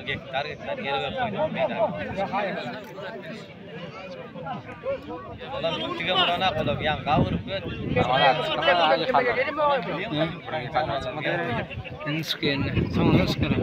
Gektar gektar ýer berip goýdum meýdan. Olam dige burana olam ýan gawuryp gör. Soňuna çykaram.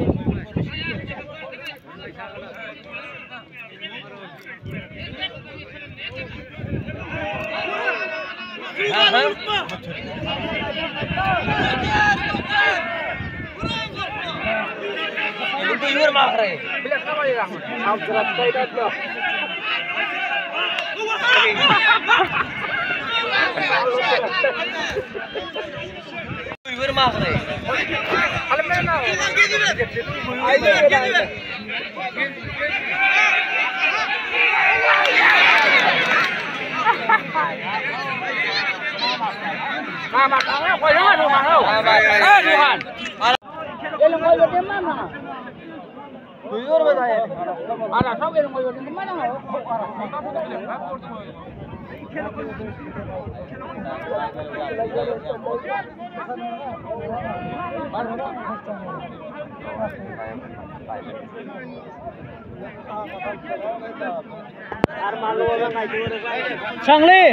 Çaňly.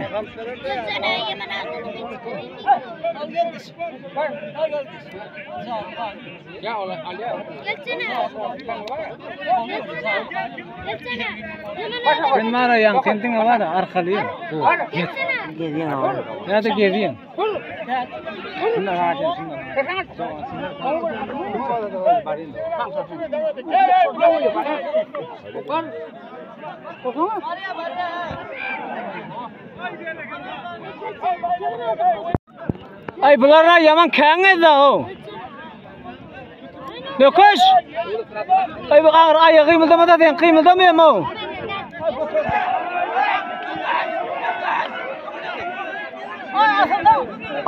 Sen mara ýaň sen diňe bar arkaly. Ýa-da gezýän. Ay bular yaman kän da o. Nöküş. Ay bu agyr aýagy gymyldamada sen gymyldamaýam o.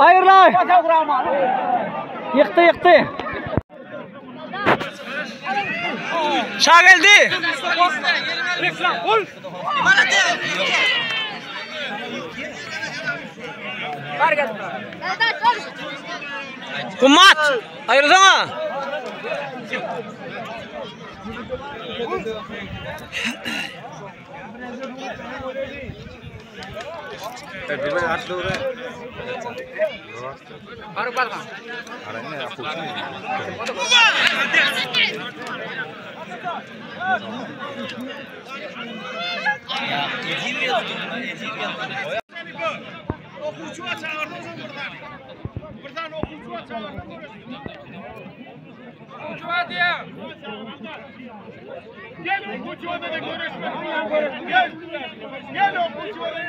Aýyrlay. Ýykdy ýykdy. Şa geldi. Kummat. Aýrylsana. Gel okçuva da görüşme. Gel. Gel okçuva da.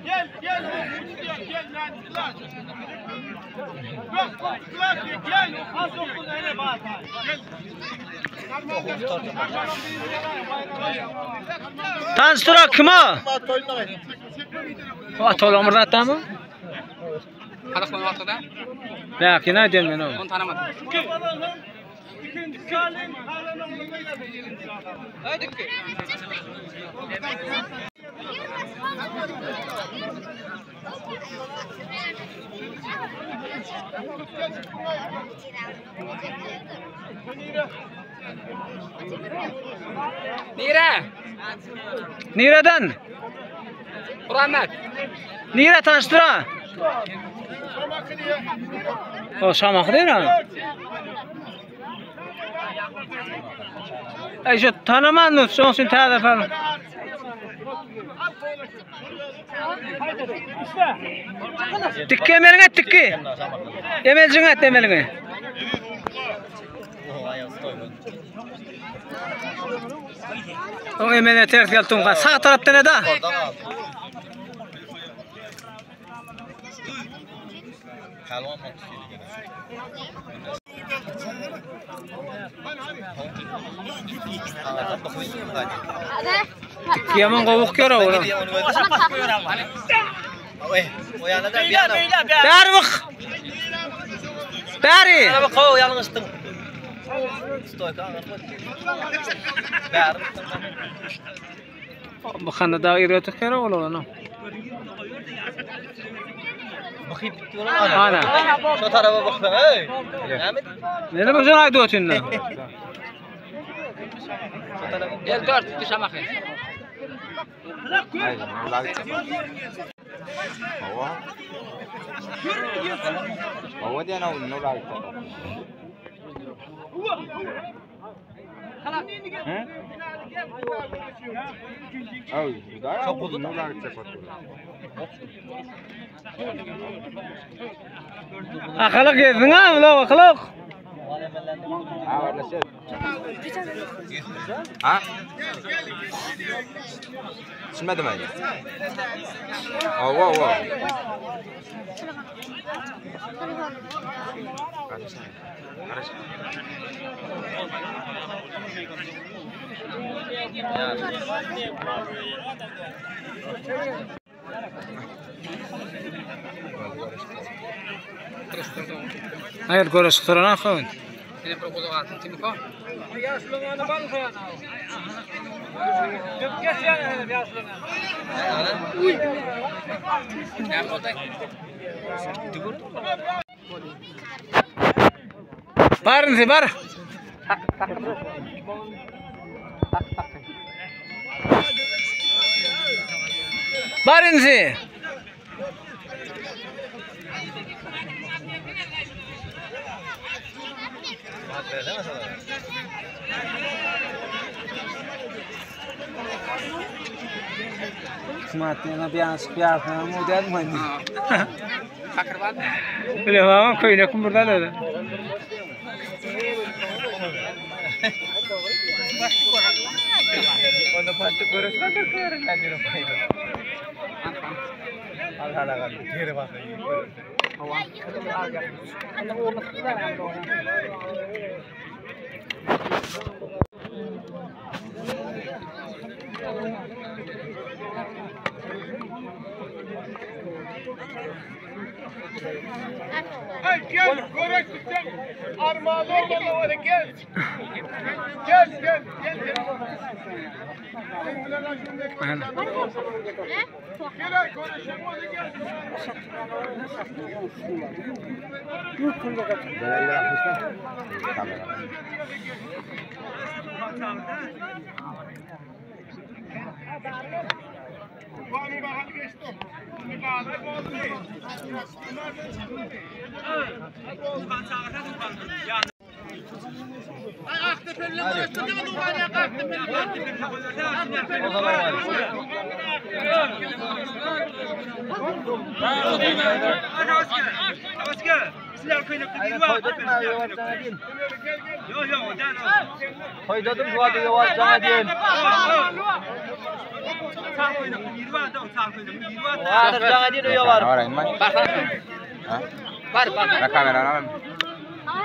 Gel gel okçuva gel lan lan. Bak bak gel az okul hele bak. Gel. Tanıştıra kime? Atola Murat'ta mı? Kazakman ortada. Lakin aýdýan men o. Onu tanamadım. Nire? Nireden? Rahmet. Nire tanıştıra? O Şamak değil mi? Ey şu tanımadın son sen täze falan. Tikki emeliňe tikki. Emeljiňe et emeliňe. O emele ters geldi tunga. Sağ taraptan eda. Tikki yaman kovuk kör oğlum. Bäri bak. Bäri. Stoýka aňyrma. Bäri. Bıkanda daha iri ötük kere olar onu. Bıkıp bitti olar. Ana. Şu tarafa baksana ey. Näme? Nere bu aydı ötünde? Şu tarafa. Gel dört dışa bakayım. هو دي انا والنور على Çok uzun. Akalık gezdin ha ulan akalık. Ha? Düşünmedim ben. Oh, wow, wow. Hayır görüş turan akın. Yine prokozu altın timiko. Ne oldu? Barın bar. Barın Versene sana. Kısmetine bir yansık bir arkana model mi? Takır var mı? Bilemem köyüne kum buradan öyle. Onu başta görüşmeden kıyarım Allah Allah Allah. Geri bak. Hey gel, görüştükten armağan olmalı var gel. Gel gel gel gel. Gel görüşelim hadi gel. O zaman var. Koydadım bu adı yavaş sana diyen. Vardır sana diyen uyu var. Var var. Var var. Kamera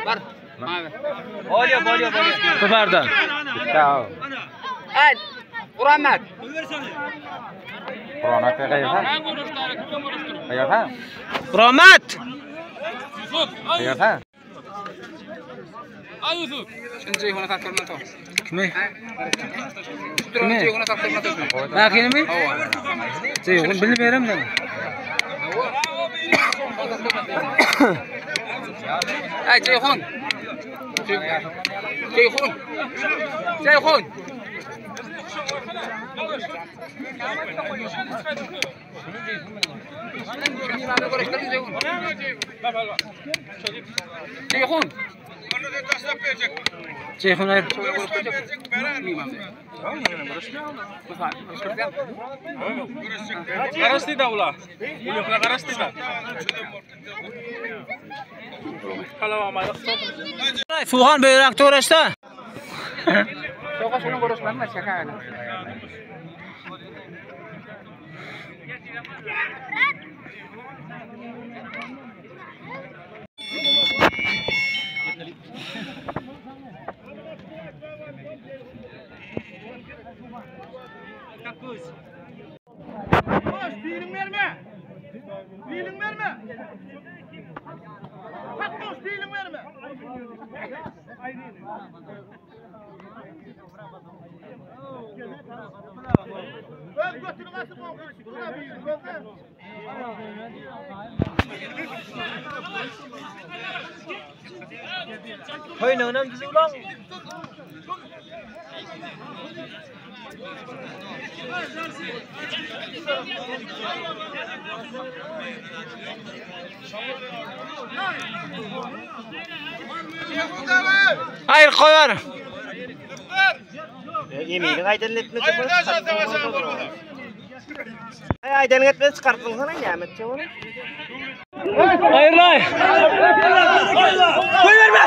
Var. Abi. Oluyor oluyor oluyor. Kubardan. Ciao. Evet. Kuramet. Rahmet. Şimdi ona kalkırma to. Kime? Şimdi ona kalkırma to. Bakayım mı? Ceyhun bilmiyorum ben. Ay Ceyhun. Ceyhun. Ceyhun. Ceyhun. Ceyhun hayır. Suhan böğrak uğraşta. Soka şunu görüşmem ben şaka yani. Boş, dilin verme. Dilin verme. Bak boş, dilin verme. Köýneginem düzüw lan. Hayır koyar. Eminiň aýdanyny etmejek bolup Aý aýdanyny etmez çykartmansana näme etjek ony? Hayırlı. Koy verme.